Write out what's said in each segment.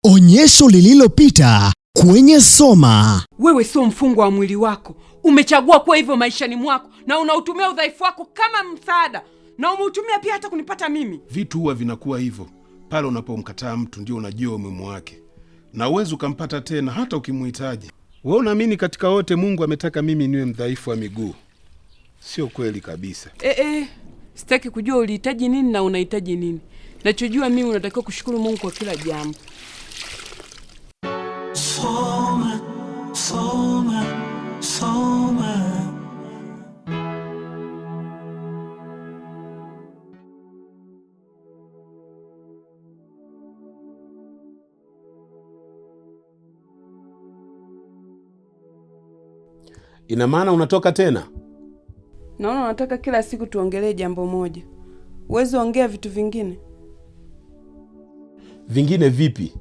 Onyesho lililopita kwenye Soma. Wewe sio mfungwa wa mwili wako, umechagua kuwa hivyo maishani mwako, na unautumia udhaifu wako kama msaada, na umeutumia pia hata kunipata mimi. Vitu huwa vinakuwa hivyo pale unapomkataa mtu, ndio unajua umuhimu wake, na uwezi ukampata tena hata ukimuhitaji. Wewe unaamini katika wote Mungu ametaka mimi niwe mdhaifu wa miguu? Sio kweli kabisa. Sitaki kujua ulihitaji nini na unahitaji nini. Nachojua mimi, unatakiwa kushukuru Mungu kwa kila jambo. Soma, soma, soma. Ina maana unatoka tena? Naona unataka kila siku tuongelee jambo moja, huwezi ongea vitu vingine. Vingine vipi?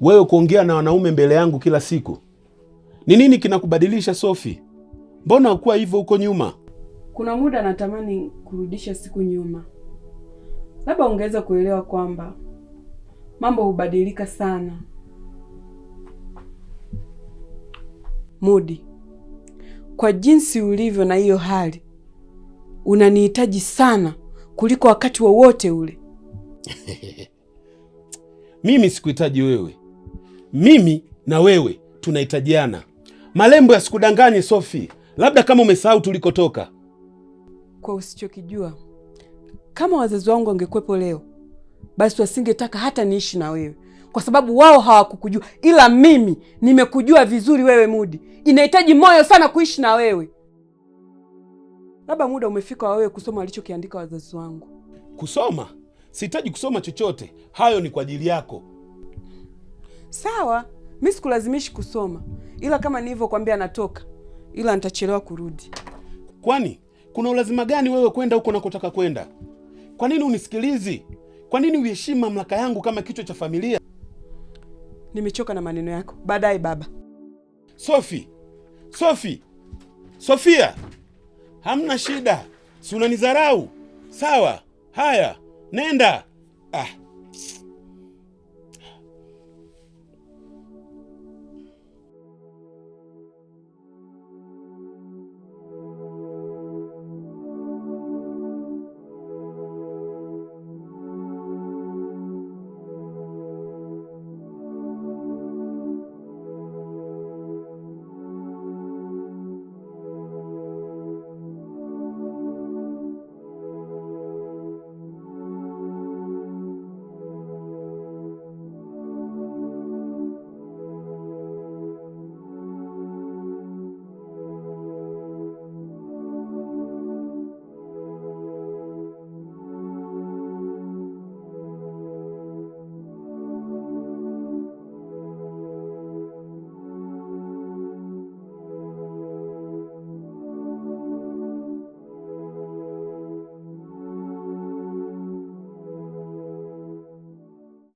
Wewe kuongea na wanaume mbele yangu kila siku ni nini kinakubadilisha Sofi? Mbona ukuwa hivyo huko nyuma? Kuna muda natamani kurudisha siku nyuma, labda ungeweza kuelewa kwamba mambo hubadilika sana. Mudi, kwa jinsi ulivyo na hiyo hali, unanihitaji sana kuliko wakati wowote ule. Mimi sikuhitaji wewe, mimi na wewe tunahitajiana. Malembo yasikudanganye Sofi, labda kama umesahau tulikotoka. Kwa usichokijua, kama wazazi wangu wangekuwepo leo, basi wasingetaka hata niishi na wewe, kwa sababu wao hawakukujua, ila mimi nimekujua vizuri wewe Mudi. Inahitaji moyo sana kuishi na wewe. Labda muda umefika wa wewe kusoma walichokiandika wazazi wangu. Kusoma? Sihitaji kusoma chochote, hayo ni kwa ajili yako. Sawa, mi sikulazimishi kusoma, ila kama nilivyokuambia natoka, ila nitachelewa kurudi. Kwani kuna ulazima gani wewe kwenda huko unakotaka kwenda? Kwa nini unisikilizi? Kwa nini uheshimu mamlaka yangu kama kichwa cha familia? Nimechoka na maneno yako. Baadaye baba. Sofi, Sofi, Sofia, hamna shida, si unanidharau? Sawa, haya, nenda. Ah.